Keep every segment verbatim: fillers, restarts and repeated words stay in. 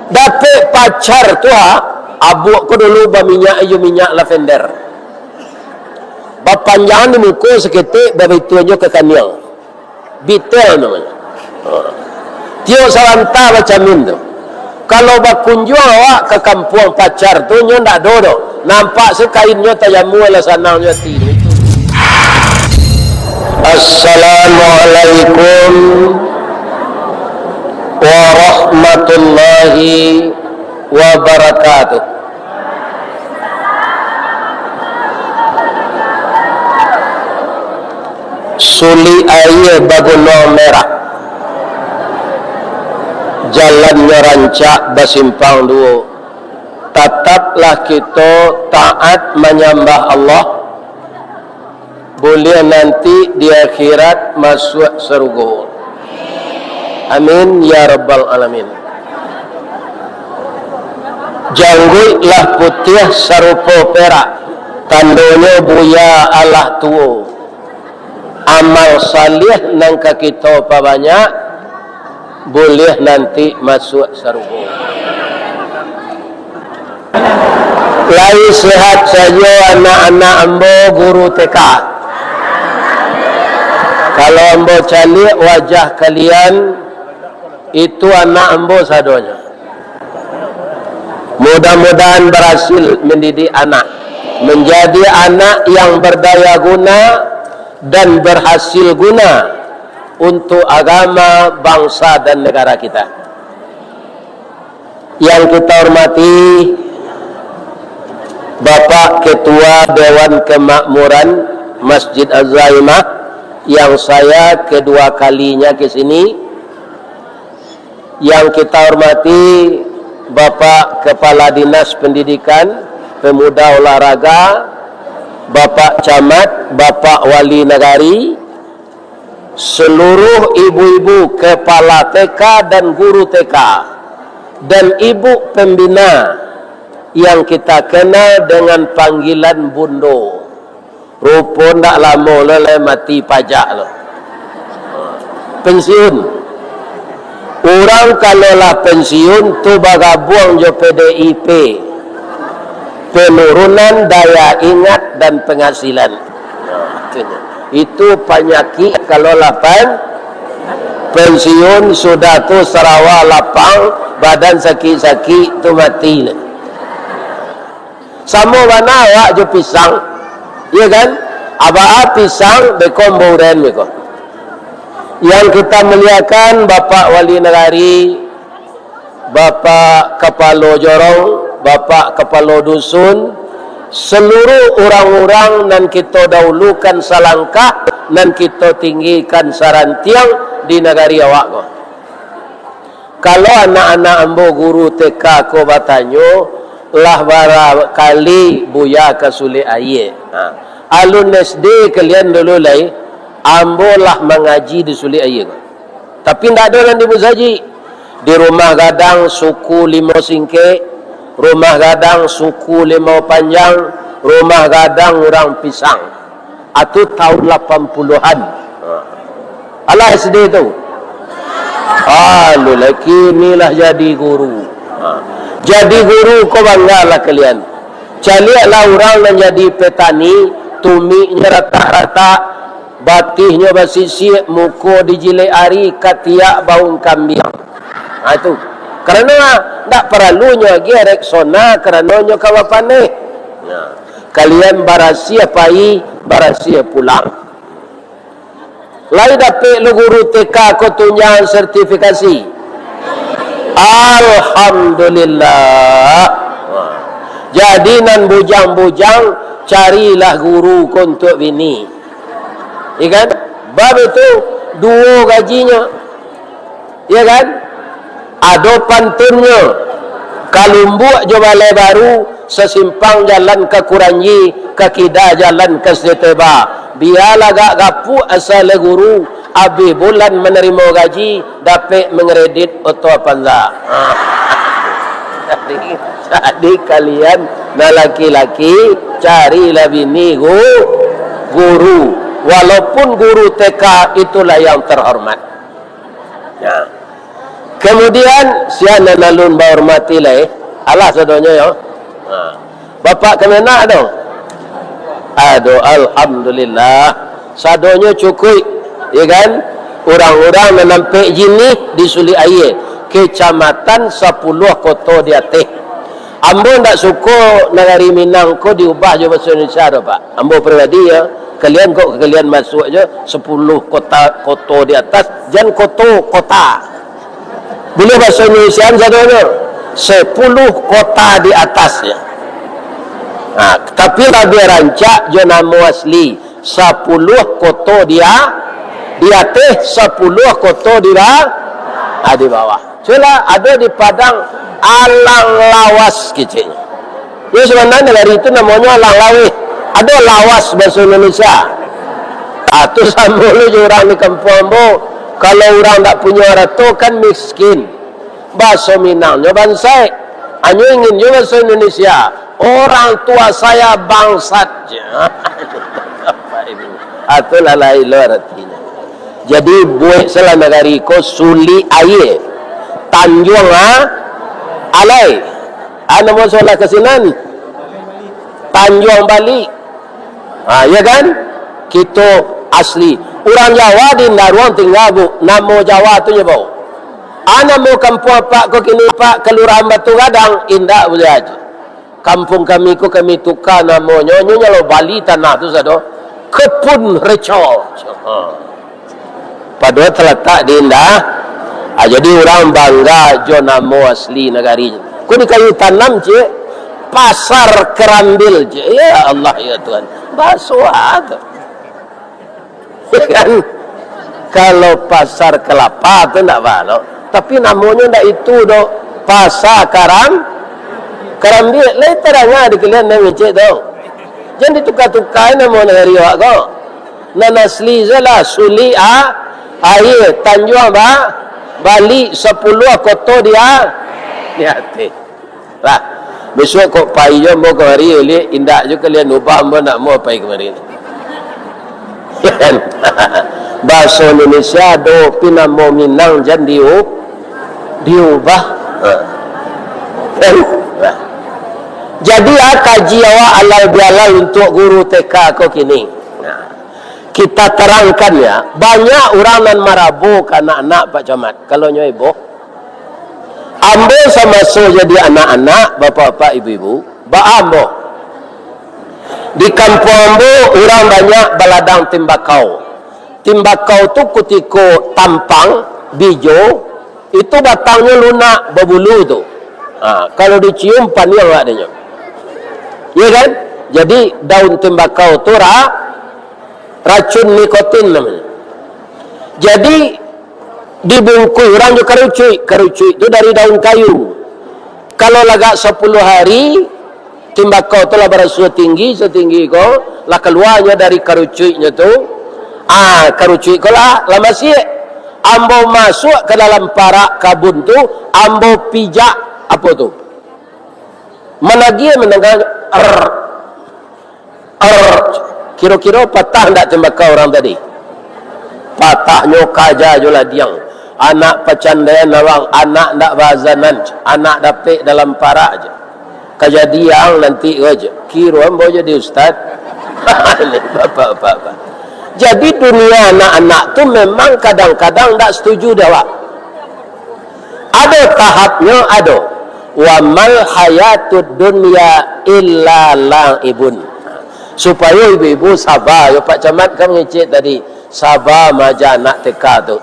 Dapek pacar tu, ha, abuak ko dulu baminyak jo minyak lavender. Bapanjang di muko saketek, babituanyo ka kaniang. Bitel namonyo. Ha. Tiok saranta bacamin tu. Kalau bakunjuang awak ka kampuang pacar tu, nyo ndak ado doh. Nampak se kainnyo tajamua lah sanangnyo ati tu. Assalamualaikum warahmatullahi wabarakatuh. Sulik aia bagunuang merah, jalannyo rancak basimpang duo. Tataplah kito taat manyambah Allah, buliah nanti di akhirat masuak sarugo. Amin ya rabbal alamin. Jangguik lah putiah sarupo perak, tandonyo buya alah tuo. Amal saliah nan ka kito pabanyak, buliah nanti masuak sarugo. Lai sehat sajo anak-anak ambo guru T K. Kalau ambo caliak wajah kalian, itu anak ambo sadonyo. Mudah-mudahan barasil mandidik anak, manjadi anak yang bardaya guna dan barhasil guna untuk agama, bangsa, dan negara kita. Yang kita hormati Bapak Ketua Dewan Kemakmuran Masjid Az-Zaimah, yang saya kedua kalinya ke sini, yang kita hormati Bapak Kepala Dinas Pendidikan, Pemuda, Olahraga, Bapak Camat, Bapak Wali Nagari, seluruh ibu-ibu kepala T K dan guru T K, dan ibu pembina yang kita kenal dengan panggilan Bundo. Rupo ndak lamo lo lai mati pajak lo. Pensiun. Urang kalau lah pensiun tu bagabuang jo P D I P. Penurunan daya ingat dan penghasilan. Itu panyakik kalau lah pen-, pensiun sudah tu sarawa lapang, badan sakik-sakik tu mati lah. Samo bana awak jo pisang, iyo kan? Abaa pisang, beko ambo uren beko. Yang kita muliakan, Bapak Wali Nagari, Bapak Kapalo Jorong, Bapak Kapalo Dusun, seluruh urang-urang nan kito dahulukan salangkah, nan kito tinggikan sarantiang di nagari awak ko. Kalau anak-anak ambo guru T K ko batanyo, lah bara kali Buya ka Sulik Aia? Ha. Alun S D kalian dulu lai, ambo lah mangaji di Sulik Aia ko. Tapi ndak ado nan di musajik. Di Rumah Gadang suku Limo Singkek, Rumah Gadang suku Limo Panjang, Rumah Gadang urang Pisang. Atu tahun lapan puluhan. Alah S D tu. Alu laki ni lah jadi guru. Ha. Jadi guru ko banggalah kalian. Caliaklah urang nan jadi petani, tumiknyo ratak-ratak, batihnyo basisiak, muko dijilek ari, katiak baung kambiang. Ha, tu. Karano ndak paralunyo agi Rexona, karano nyo ka bapaneh. Nah, kalian barasiah pai, barasiah pulang. Lai dapek lo guru T K ko tunjangan sertifikasi? Alhamdulillah. Jadi nan bujang-bujang, carilah guru ko untuak bini. Iya kan? Bab itu duo gajinyo. Iya kan? Ado pantunnyo, ka Lumbuak jo Balai Baru, sasimpang jalan ka Kuranji, ka kida jalan ka Seteba. Bialah agak gapuak asa lai guru, abih bulan manarimo gaji, dapek mangredit oto Avanza. Ha. Jadi, jadi kalian nan laki-laki, carilah bini gu-, guru. Walaupun guru T K itulah yang terhormat. Ya. Kamudian, sia nan alun bahormati lai, alah sadonyo yo. Ha. Bapak Kemenag tu. Aduh, alhamdulillah. Sadonyo cukuik, ya kan? Urang-urang nan ampek jinih di Sulik Aia, kecamatan sapuluah koto di ateh. Ambo ndak suko nagari Minang ko diubah jo bahaso Indonesia tu, Pak. Ambo pribadi yo, kalian kok kalian masuak jo sapuluah kota, koto di atas, jan koto, kota. Buliah bahaso Indonesia sadonyo, sapuluah kota di atas yo. Nah, tapi labiah rancak jo namo asli, sapuluah koto di a-, di ateh, sapuluah koto di ba-, ah, di bawah. Cubolah, ado di Padang, alang lawas keceknyo. Yo, sabananyo nagari tu namonyo alang laweh. Ado lawas bahaso Indonesia. Ah, tu samo lo jo urang di kampuang ambo. Kalau urang ndak punyo arato, kan miskin. Bahaso Minangnyo bansaik. Anyo ingin jo bahaso Indonesia. Orang tua saya bangsat. Ah, tu lah lain lo aratinyo. Jadi, buek salah nagari ko Sulik Aia. Tanjuang, ha? Alai. Ah, namo salah ka sinan? Tanjuang Balik. Ha, ya kan? Kito asli. Urang Jawa di Indaruang tingga, Bu. Namo Jawa tu nyo bao. Ah, namo kampuang Apak ko kini, Pak, Kalurahan Batu Gadang, indak buliah ajo. Kampuang kami ko kami tuka namonyo, nyo nyalo bali tanah tu sado. Kebun Reco. Ha. Padahal talatak di Indah. Ah, jadi urang bangga jo namo asli nagari. Ko di Kayu Tanam, ciek. Pasar Kerambil, ciek. Ya Allah, ya Tuhan. Bahaso a tu. Kan? Kalau Pasar Kelapa tu ndak balo. Tapi namonyo ndak itu doh. Pasar Karam-, Kerambil. Lai tadanga di kalian nan ngecek tu. Jan dituka-tukai namo nagari awak ko. Nan asli se lah, Sulik a-, Aia, Tanjuang Ba-, Balik, sapuluah koto di a-, di ateh. Lah, bisuak kok pai jo ambo kamari, liak indak jo kalian ubah ambo namo pai kamari. Bahaso Indonesia ado, tapi namo Minang jan diu-, diubah. Ha. Kan? Lah. Jadi, ah, kaji awak alal bihalal untuak guru T K ko kini. Nah. Kita tarangkan ya, banyak urang nan marabo ka anak-anak, Pak Camat. Kalau nyo iboh, ambo samaso jadi anak-anak, bapak-bapak, ibu-ibu, baa ambo. Di kampuang ambo, urang banyak baladang timbakau. Timbakau tu kutiko tampang, bijo, itu batangnyo lunak, babulu tu. Ha, kalau dicium, paniang lah adonyo. Ya kan? Jadi, daun timbakau tu ra-, racun nikotin namonyo. Jadi, dibungkuih urang jo karucuik. Karucuik tu dari daun kayu. Kalau lagak sapuluah hari, timbakau tu lah barasuah tinggi, satinggi ko, lah kaluanyo dari karucuiknyo tu. Ah, karucuik ko lah, lah masiak. Ambo masuak ka dalam parak kabun tu, ambo pijak, apo tu? Managiah mandanganyo, "Arr, arr." Kiro-kiro patah ndak timbakau urang tadi? Patahnyo kaja jo ladiang. Anak pacandaian awang, anak ndak baazanan, anak dapek dalam parak je. Kajadian nanti ko je. Kiro ambo jadi ustaz. Bapak-bapak. Jadi dunia anak-anak tu memang kadang-kadang ndak setuju dek awak. Ado tahapnyo, ado. "Wa mal hayatud dunya illa la'ibun." Supayo ibu-ibu saba, yo Pak Camat kan mangecek tadi, saba maaja anak T K tu.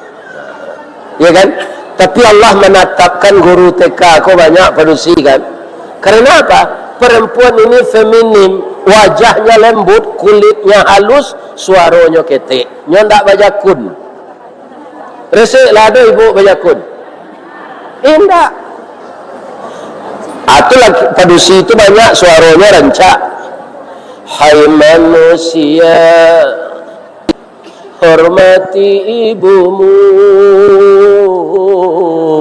Ya kan? Tapi Allah manatapkan guru T K ko banyak padusi kan. Karena apa? Perempuan ini feminim, wajahnya lembut, kulitnya halus, suaronyo ketek. Nyo ndak bajakun. Resek lah ado ibu bajakun? Indak. Ah, tu lagi, padusi tu banyak suaronyo rancak. "Hai manusia, hormati ibumu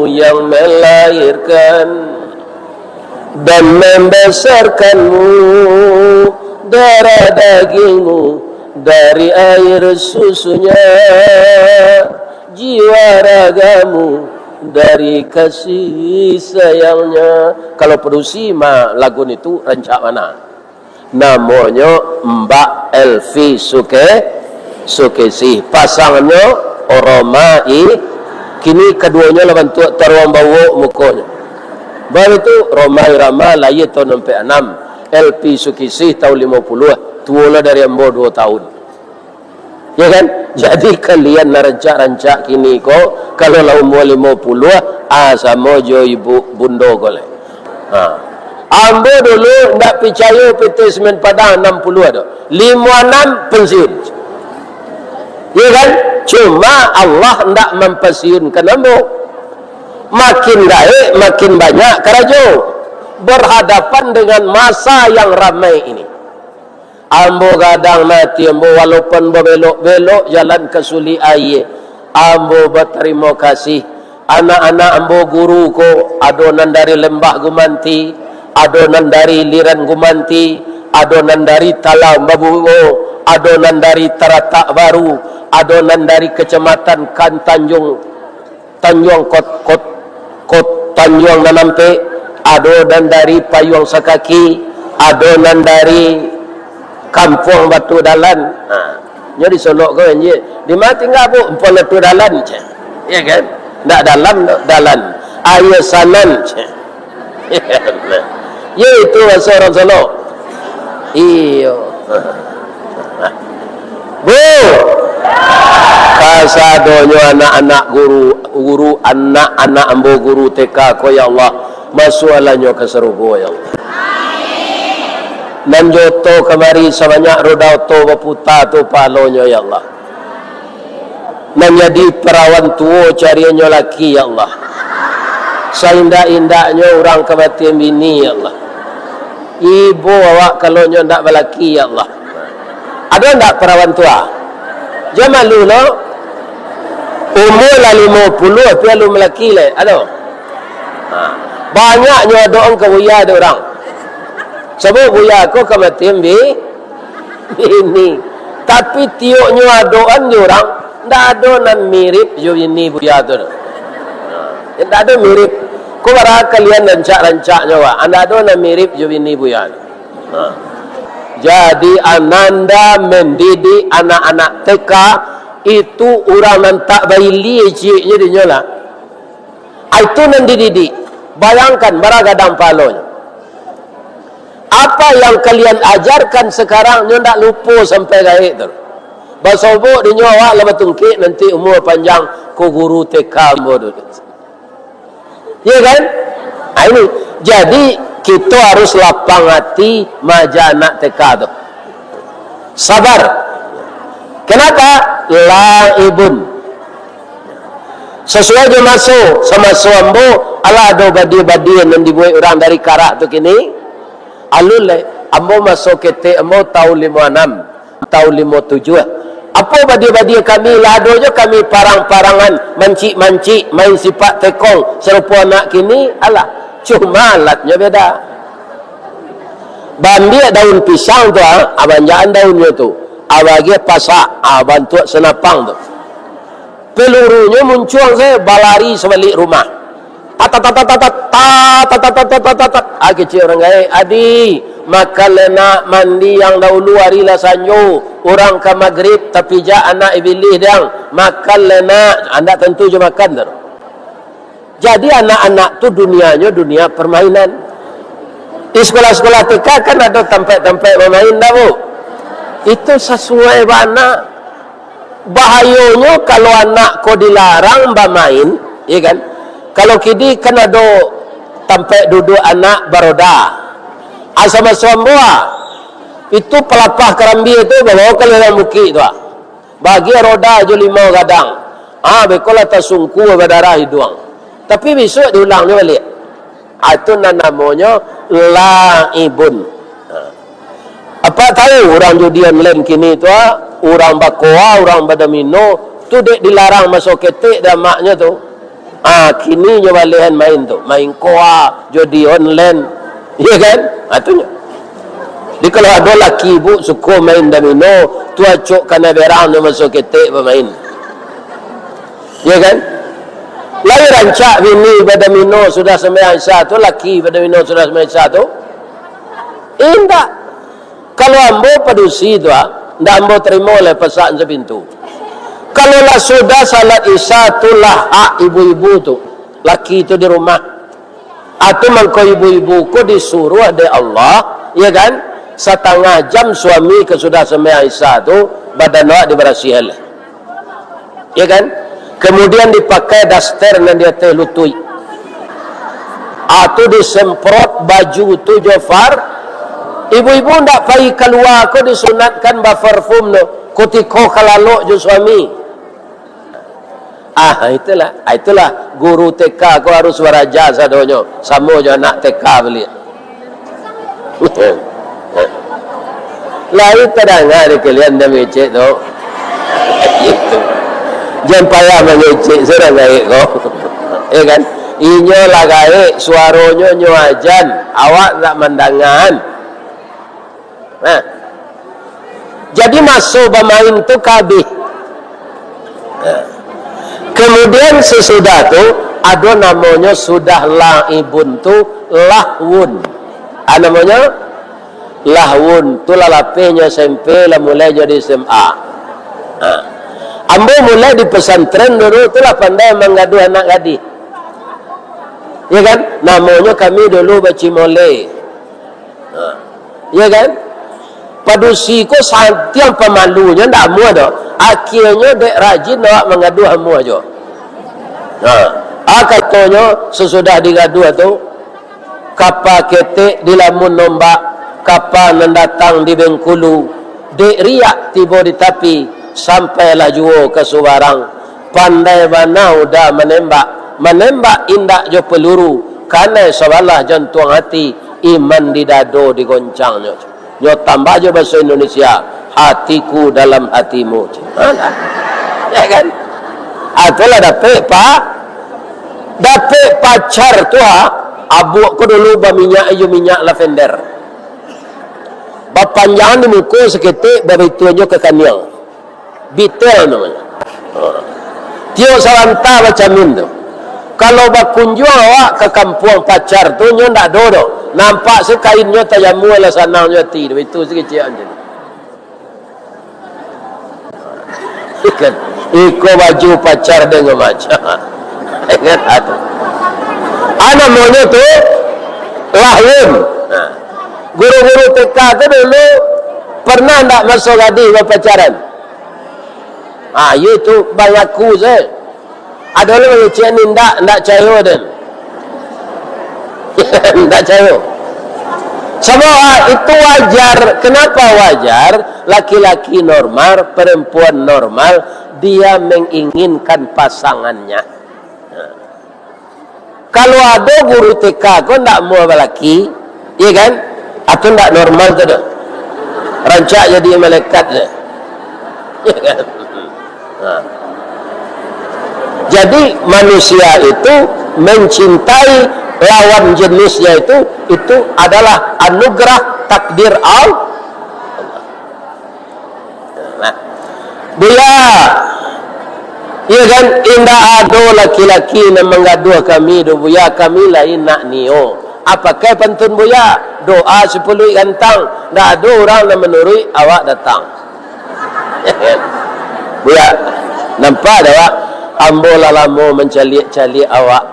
yang melahirkan dan membesarkanmu, darah dagingmu dari air susunya, jiwa ragamu dari kasih sayangnya. Kalau padusi mah lagu nitu rancak bana. Namonyo Mbak Elvi Suke-, Sukesih. Pasangannyo Roma I-, kini kaduonyo lah bantuak taruang bawok mukonyo. Baru tu Roma Irama lahia tahun ampek anam, Elvi Sukesih tahun limo puluah, tuo lah dari ambo duo tahun. Ya kan? Jadi kalian nan rancak-rancak kini ko, kalau lah umua limo puluah, ah, samo jo ibu bundo ko lai. Ha. Ambo dulu ndak picayo P T Semen Padang anam puluah tu. Limo anam pensiun. Ya kan? Cuma Allah ndak mampasiunkan ambo. Makin gaek, makin banyak karajo. Berhadapan dengan masa yang ramai ini. Ambo gadang ati ambo, walaupun babelok-belok jalan ka Sulik Aia, ambo batarimo kasih. Anak-anak ambo guru ko, ado nan dari Lembah Gumanti, ado nan dari Iliran Gumanti, ado nan dari Talang Babungo, ado nan dari Taratak Baru, ado nan dari Kecamatan Kan Tanjung, Tanjuang Kot-, Kot-, Kot-, Tanjuang Nan Ampek, ado nan dari Payuang Sakaki, ado nan dari Kampuang Batu Dalan. Ha, nyo disolok ko kan, je. Di ma tingga, Bu? Kampuang Batu Dalan, cek. Ya kan? Ndak dalam, ndak dalan. Aia sanan, cek. Ya itu bahaso urang Solok. Iyo. Bu, kasadonyo anak-anak guru, guru, anak-anak ambo guru T K ko, ya Allah, masuaklah nyo ka sarugo, ya Allah. Nan jo oto kamari sabanyak roda oto baputa tu pahalonyo, ya Allah. Nan jadi parawan tuo cariannyo laki, ya Allah. Saindak-indaknyo urang kamatian bini, ya Allah. Ibo awak kalau nyo ndak balaki, ya Allah. Ado ndak parawan tua? Jan malu lo. Umua lah limo puluah, tapi alun balaki lai. Ado? Ha. Banyaknyo adoan ka Buya dek urang. Sabab Buya ko kamatian bi-, bini. Tapi tioknyo adoan jo urang, ndak ado nan mirip jo bini Buya tu. Ndak ado mirip. Ko bara kalian rancak-rancaknyo, Wak. Ndak ado nan mirip jo bini Buya tu. Nah. Jadi, ananda mendidik anak-anak T K itu urang nan tak bailia cieknyo dinyo lah. Ah, itu nan dididik. Bayangkan, bara gadang pahalonyo. Apa yang kalian ajarkan sekarang, nyo ndak lupo sampai gaek tu. Basobok dinyo awak lah batungkek, nanti umua panjang ko guru T K ambo tu. Iya kan? Ah, ini. Jadi, kito harus lapang ati maaja anak T K tu. Sabar. Kenapa? Laibun. Sasuai jo maso, samaso ambo, alah ado badia-badia nan dibuek urang dari karak tu kini. Alun lai, ambo maso ketek ambo taun limo anam, taun limo tujuah. Apo badia-badia kami, lah ado jo kami parang-parangan, mancik-mancik, main sipak tekong, sarupo anak kini, alah, cuma alatnyo beda. Baambiak daun pisang tu, ah, abanjakan daunnyo tu, ah, bagian pasak, ah, bantuak senapang tu. Pelurunyo muncuang sajo, balari sabalik rumah. Tat, tat, tat, tat, tat, tat, tat, tat, tat, tat, tat. Ah, kecek urang gaek, "Adi, makan lai nak, mandi yang dahulu, ari lah sanjo. Urang ka magrib, tapijak anak ibilih diang. Makan lai nak." Andak tantu jo makan tu. Jadi, anak-anak tu dunianyo dunia permainan. Di sekolah-sekolah T K kan ado tampek-tampek bamain, dak, Bu? Itu sasuai bana. Bahayonyo, kalau anak ko dilarang bamain, iya kan? Kalau kini kan ado tampek duduak anak baroda. Asa masuak ambo, ah, itu palapah karambia tu babawa ka dalam bukik tu, ah. Bagian roda jo limau gadang. Ah, beko lah tasungkua badarah iduang. Tapi bisuak diulangnyo baliak. Ah, itu nan namonyo laibun. Ha. Apak tahu urang judi online kini tu, ah, urang bakoa, urang badomino, tu dek dilarang maso ketek dek amaknyo tu. Ah, kini nyo baliahan main tu, main koa, judi online. Iya kan? Ah, tu nyo. Jadi kalau ado laki ibu suko main domino, tu acok kanai berang nyo maso ketek bamain. Iya kan? Lai rancak bini badomino sudah sumbayang Isya tu, laki badomino sudah sumbayang Isya tu? Indak. Kalau ambo padusi tu, ah, ndak ambo tarimo lai pasak sapintu. Kalau lah sudah salat Isya tu lah hak ibu-ibu tu, laki tu di rumah. Atau mangko ibu-ibu ko disuruah dek Allah, ya kan? Satangah jam suami ka sudah sumbayang Isya tu, badan awak dibarasiahan lai. Ya kan? Kemudian dipakai daster nan di ateh lutuik. Atau disemprot baju tu jo far. Ibu-ibu ndak pai kalua ko disunatkan baparfum tu, kutiko ka lalok jo suami. Ah, itulah. Ah, itulah guru T K ko harus baraja sadonyo. Samo jo anak T K baliak. Lai tadanga di kalian dah mangecek tu. Jan payah mangecek, surang gaek ko. Ya kan? Inyo lah gaek, suaronyo nyo ajan, awak ndak mandangaan. Nah. Jadi maso bamain tu ka abih. Nah. Kemudian sesudah tu, ado namonyo sudah laibun tu lahwun. Ah, namonyo lahwun tu lah lapehnyo S M P, lah mulai jadi S M A. Nah. Ambo mulai di pesantren dulu tu lah pandai manggaduah anak gadih. Ya kan? Namonyo kami dulu bacimole. Ha. Ya kan? Padusi ko santiang pamalunyo, ndak amuah doh. Akhianyo dek rajin awak manggaduah amuah juo. Ha. Ah, katonyo sasudah digaduah tu, kapa ketek dilamun ombak, kapa nan datang di Bengkulu, dek riak tibo di tapi, sampailah juo ka Subarang. Pandai bana uda manembak, manembak indak jo peluru, kanai sabalah jantuang hati, iman di dado digoncangnyo. Nyo tambah jo bahaso Indonesia, hatiku dalam hatimu. Ha, ya kan? Ah, itulah dapek pa-, dapek pacar tu, ha, abuak ko dulu baminyak, iyo minyak lavender. Bapanjangan di muko saketek, babituannyo ka kaniang. Bitel namonyo. Ha. Tiok sabanta bacamin tu. Kalau bakunjuang awak ka kampuang pacar tu, nyo ndak ado doh. Nampak se kainnyo tajamua lah sanang nyo ati tu. Itu se kecek macam tu. Kan? Iko baju pacar dengan macam. Ingat atu. Ah, namonyo tu lahun. Ha. Guru-guru T K tu dulu pernah ndak maso gadih bapacaran? Ah, iyo tu bangaku sajo. Ado lo mangecek ni ndak, ndak cayo den. Ndak cayo. Sabab, ah, itu wajar. Kenapa wajar? Laki-laki normal, perempuan normal, dia menginginkan pasangannya. Kalau ado guru T K ko ndak amuah balaki, iya kan? Atau ndak normal tu doh. Rancak jadi malaikat tu. Iya kan? Ha. Jadi, manusia itu mencintai lawan jenisnya itu, itu adalah anugerah takdir Allah. Nah, Buya, iya kan, indak ado laki-laki nan manggaduah kami doh, Buya, kami lai nak nio. Apakai pantun Buya? Doa sipuluik gantang, ndak ado urang nan manuruik, awak datang. Buya, nampak dak, Wak? Ambo lah lamo mancaliak-caliak awak.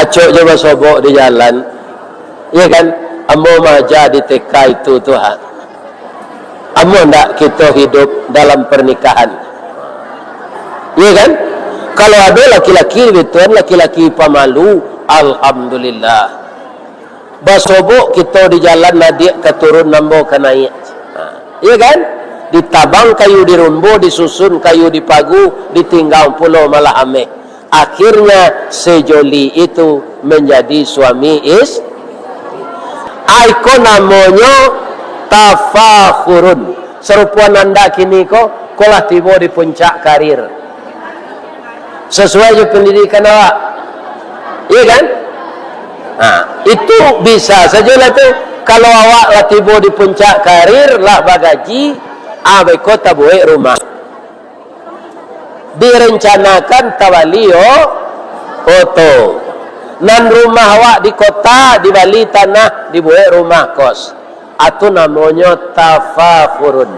Acok jo basobok di jalan. Iya kan? Ambo maaja di T K itu tu, ha. Amuah ndak kito hidup dalam pernikahan? Iya kan? Kalau ado laki-laki, bituan laki-laki pamalu, alhamdulillah. Basobok kito di jalan, adiak ka turun, ambo ka naiak. Ha, iya kan? Ditabang kayu di rumbo, disusun kayu di pagu, ditinggang pulo malah ameh. Akhirnya, sejoli itu menjadi suami is-, ah, iko namonyo tafakhurun. Sarupo nan dak kini ko, ko lah tibo di puncak karir. Sesuai jo pendidikan awak. Iya kan? Nah, itu bisa sajolah tu. Kalau awak lah tibo di puncak karir, lah bagaji, ah, beko tabuek rumah. Direncanakan tabali o-, Foto. Nan rumah awak di kota, dibali tanah, dibuek rumah kos. Atu namonyo tafakhurun.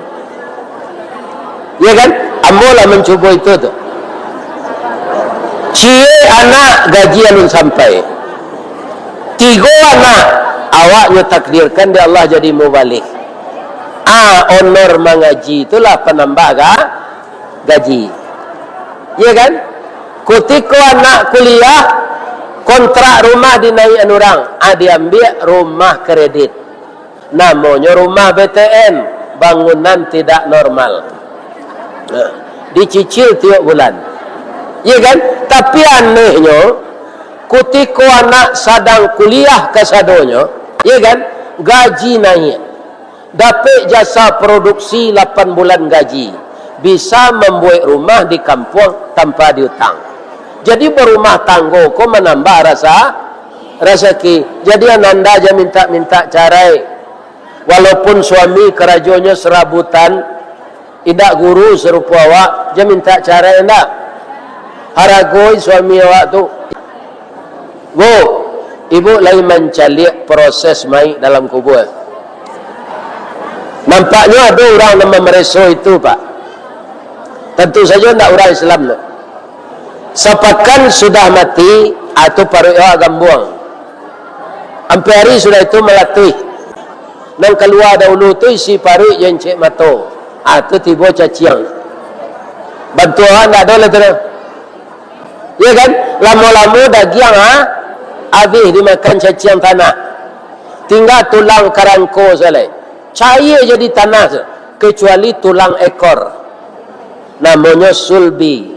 Ya kan? Ambo lah mancubo itu tu. Ciek anak gaji alun sampai. Tigo anak, awak nyo takdirkan dek Allah jadi mubalig. Ah, honor mangaji itulah panambah ga-, gaji. Ya kan? Kutiko anak kuliah, kontrak rumah dinaiakan urang, ah, diambiak rumah kredit. Namonyo rumah B T N, bangunan tidak normal. Nah, dicicil tiok bulan. Ya kan? Tapi anehnyo, kutiko anak sadang kuliah kasadonyo, ya kan? Gaji naiak. Dapek jasa produksi lapan bulan gaji, bisa mambuek rumah di kampuang tanpa diutang. Jadi, barumah tanggo ko manambah rasa rasaki. Jadi, ananda jan mintak-mintak carai. Walaupun suami karajonyo sarabutan, indak guru sarupo awak, jan mintak carai, indak. Haragoi suami awak tu. Bu, ibu lai mancaliak proses mayik dalam kubua. Nampaknyo ado urang nan mamareso itu, Pak. Tantu sajo ndak urang Islam tu. Sapakan sudah mati, ah, tu paruik awak gambuang. Ampia ari sudah itu malatuih. Nan kalua dahulu tu isi paruik jo incek mato. Ah, tu tibo caciang. Bantuak awak ndak ado lah tu doh. Ya kan? Lamo-lamo dagiang, ha, abih dimakan caciang tanah. Tingga tulang karangko sajo lai. Cair jadi tanah tu, kecuali tulang ekor. Namonyo sulbi.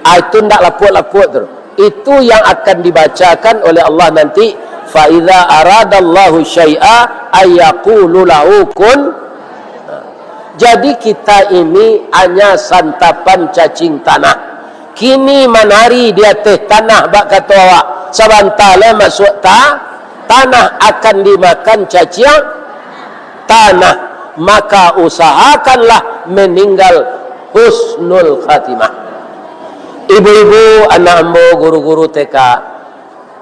Ah, itu ndak lapuak-lapuak tu. Itu yang akan dibacakan oleh Allah nanti, "Fa idza aradallahu syai'a ayyaqulu lahu kun." Jadi, kita ini hanya santapan cacing tanah. Kini manari di ateh tanah, bak kato awak, sabanta lai masuak ta-, tanah, akan dimakan caciang tanah. Maka usahakanlah meninggal husnul khatimah. Ibu-ibu, anak ambo, guru-guru T K,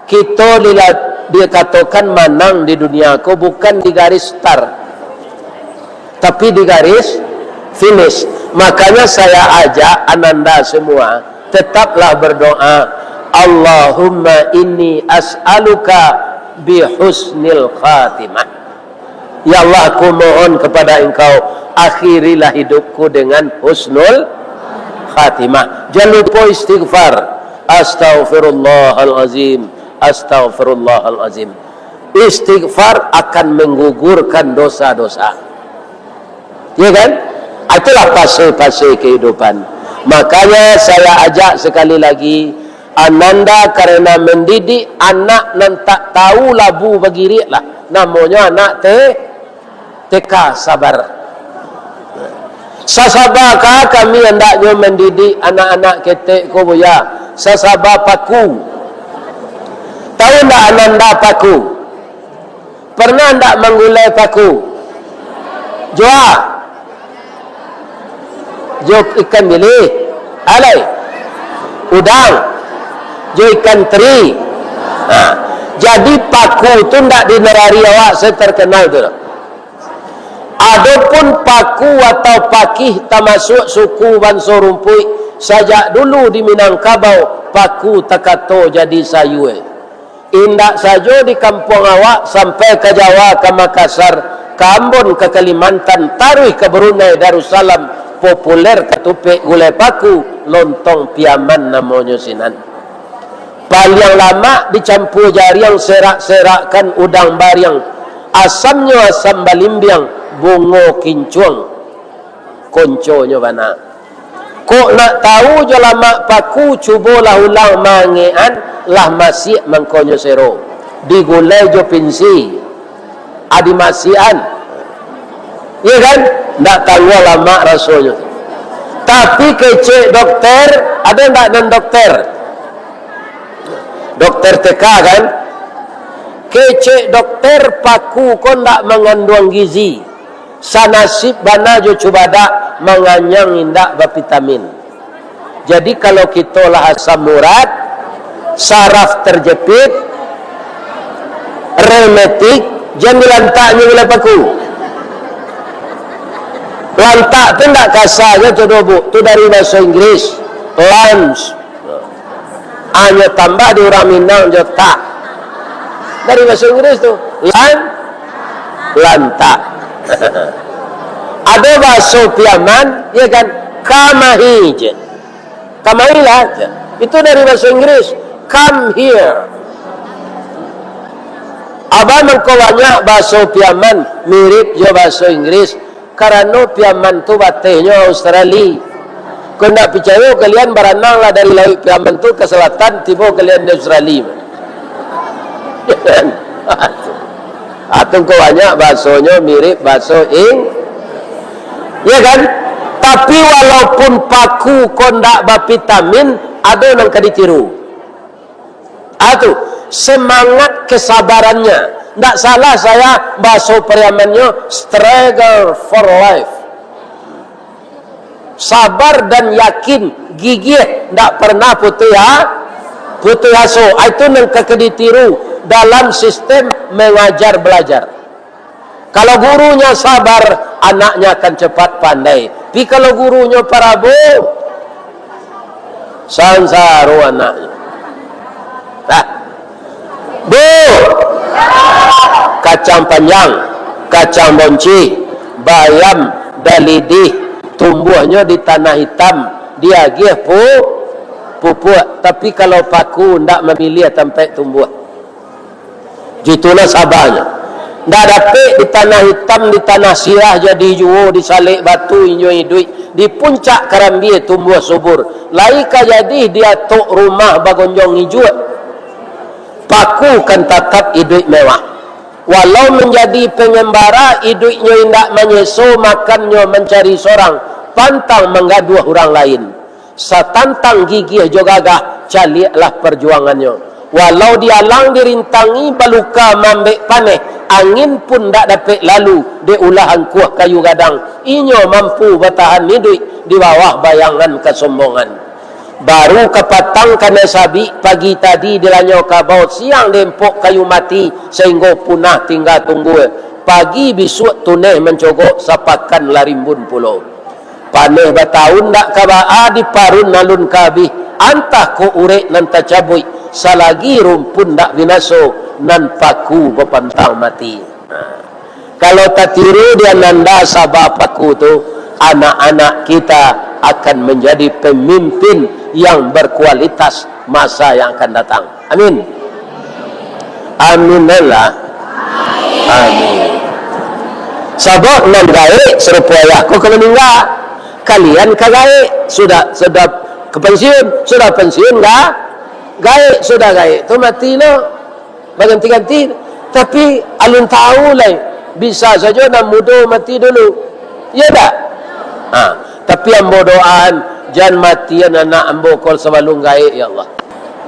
kito dila-, dikatokan manang di dunia ko bukan di garis start, tapi di garis finish. Makanya saya ajak ananda semua, tetaplah berdoa, "Allahumma inni as'aluka bi husnil khatimah." Ya Allah, aku mohon kepada Engkau, akhirilah hidupku dengan husnul khatimah. Jangan lupa istighfar. Astaghfirullahalazim. Astaghfirullahalazim. Istighfar akan menggugurkan dosa-dosa. Ya kan? Itulah fase-fase kehidupan. Makanya saya ajak sekali lagi, ananda karena mendidik anak nan tak tahu labu bagiriak lah. Namonyo anak te-, T K, sabar. Sasaba ka kami andaknyo mandidik anak-anak ketek ko, Buya? Sasaba paku. Tahu ndak ananda paku? Pernah ndak manggulai paku? Jua. Jo ikan bilik. Alai. Udang. Jo ikan teri. Nah, jadi paku tu ndak di nagari awak, saya terkenal tu. Adopun paku atau pakih tamasuak suku banso rumpuik, sajak dulu di Minangkabau, paku takato jadi sayua. Indak sajo di kampuang awak, sampai ka Jawa, ka Makassar, ka Ambon, ka Kalimantan, taruih ka Brunei Darussalam, populer katupek gulai paku, lontong Piaman namonyo sinan. Paliang lamak dicampua jariang, serak-serakkan udang bariang, asamnyo asam balimbiang, bungo kincuang, konconyo bana. Kok nak tahu jo lamak paku, cubolah ulang mangekan, lah masiak mangkonyo sero. Digulai jo pinsi, adi masiakan. Iya kan? Ndak tangguang lamak rasonyo. Tapi kecek dokter, ada ndak nan dokter? Dokter T K kan? Kecek dokter, paku ko ndak manganduang gizi. Sanasib bana jo cubadak, manganyang indak bavitamin. Jadi, kalau kito lah asam urat, Saraf terjepit, rematik, jan dilantaknyo gulai paku. Lantak tu ndak kasa jo, codo, Bu. Tu dari bahaso Inggris, lunch. Hanyo tambah di urang Minang jo tak. Dari bahaso Inggris tu, lan-, lantak. Ado bahaso Piaman, ya kan? Kamahi je. Kamarilah, itu dari bahaso Inggris, come here. Abah mangko banyak bahaso Piaman mirip jo bahaso Inggris, karano Piaman tu batehnyo Australia. Kok ndak picayo, kalian barananglah dari Lauik Piaman tu ka selatan, tibo kalian di Australia. Atau ko banyak bahasonyo mirip bahaso Ing-, ya kan? Tapi walaupun paku ko ndak bavitamin, ado nan ka ditiru. Atu, semangat kesabarannya. Ndak salah saya bahaso Pariamannyo, struggle for life. Sabar dan yakin, gigih, ndak pernah putuih a-, putuih aso. Ah, itu nan ka ditiru dalam sistem mengajar belajar. Kalau gurunya sabar, anaknya akan cepat pandai. Tapi kalau gurunyo parabo, sansaro anaknyo. Nah, Bu, kacang panjang, kacang bonci, bayam, dalidih, tumbuahnyo di tanah itam, diagiah pu-, pupuak. Tapi kalau paku, ndak mamiliah tampek tumbuah. Itulah sabanyo. Ndak dapek di tanah itam, di tanah sirah jadi juo, di salek batu inyo iduik, di puncak karambia tumbuah subur. Lai ka jadi di atok rumah bagonjong ijuak. Paku kan tatap iduik mewah. Walau manjadi pangambara, iduiknyo indak manyeso, makannyo mancari sorang, pantang manggaduah urang lain. Satantang gigih jo gagah, caliaklah parjuangannyo. Walau dialang dirintangi, baluka maambek paneh, angin pun ndak dapek lalu, dek ulah angkuah kayu gadang. Inyo mampu batahan iduik di bawah bayangan kasombongan. Baru kapatang kanai sabik, pagi tadi dilanyau kabau, siang diempok kayu mati, sainggo punah tingga tunggua. Pagi bisuak tuneh mancogok, sapakan lah rimbun pulo. Paneh batahun ndak ka baa, diparun alun ka abih, antah kok urek nan tacabuik, salagi rumpun ndak binaso, nan paku bapantang mati. Nah, kalau tatiru di ananda saba paku tu, anak-anak kita akan manjadi pamimpin yang barkualitas masa yang akan datang. Amin. Amin lah. Amin. Sabab nan gaek sarupo ayah ko ka maningga. Kalian ka gaek, sudah, sudah ka pansiun, sudah pansiun ga-, gaek, sudah gaek tu mati lo. Baganti-ganti. Tapi alun tahu lai. Bisa sajo nan mudo mati dulu. Iya ndak? Ha. Tapi ambo doaan, jan matian anak ambo ko sabalun gaek, ya Allah.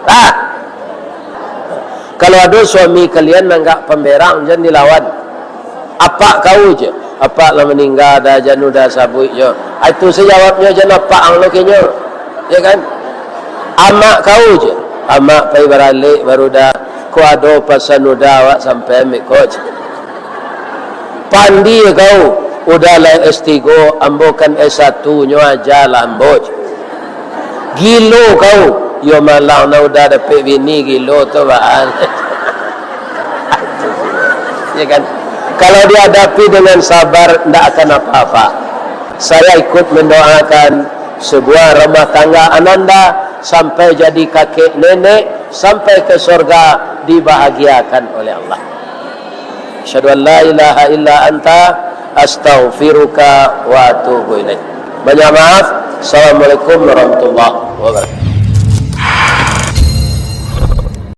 Ah. Kalau ado suami kalian nanggak pamberang, jan dilawan. Apak kau je. Apak lah maningga dah, jan udah sabuik jo. Ah, itu sajo jawabnyo, jan apak ang lo kenyo. Ya kan? Amak kau je. Amak pai baralek baru dah. Ko ado pasan udah awak sampai amik ko je. Pandi kau, udah lah S tigo, ambo kan S satu nyo aja lah ambo. Gilo kau, yo malang nah udah dapek bini gilo tu baan. Ya kan? Kalau dihadapi dengan sabar, ndak akan apa-apa. Saya ikut mendoakan sebuah rumah tangga ananda sampai jadi kakek nenek, sampai ke sorga dibahagiakan oleh Allah. Asyhadu an la ilaha illa anta, astaghfiruka wa atubu ilaik. Banyak maaf. Assalamualaikum warahmatullahi wabarakatuh.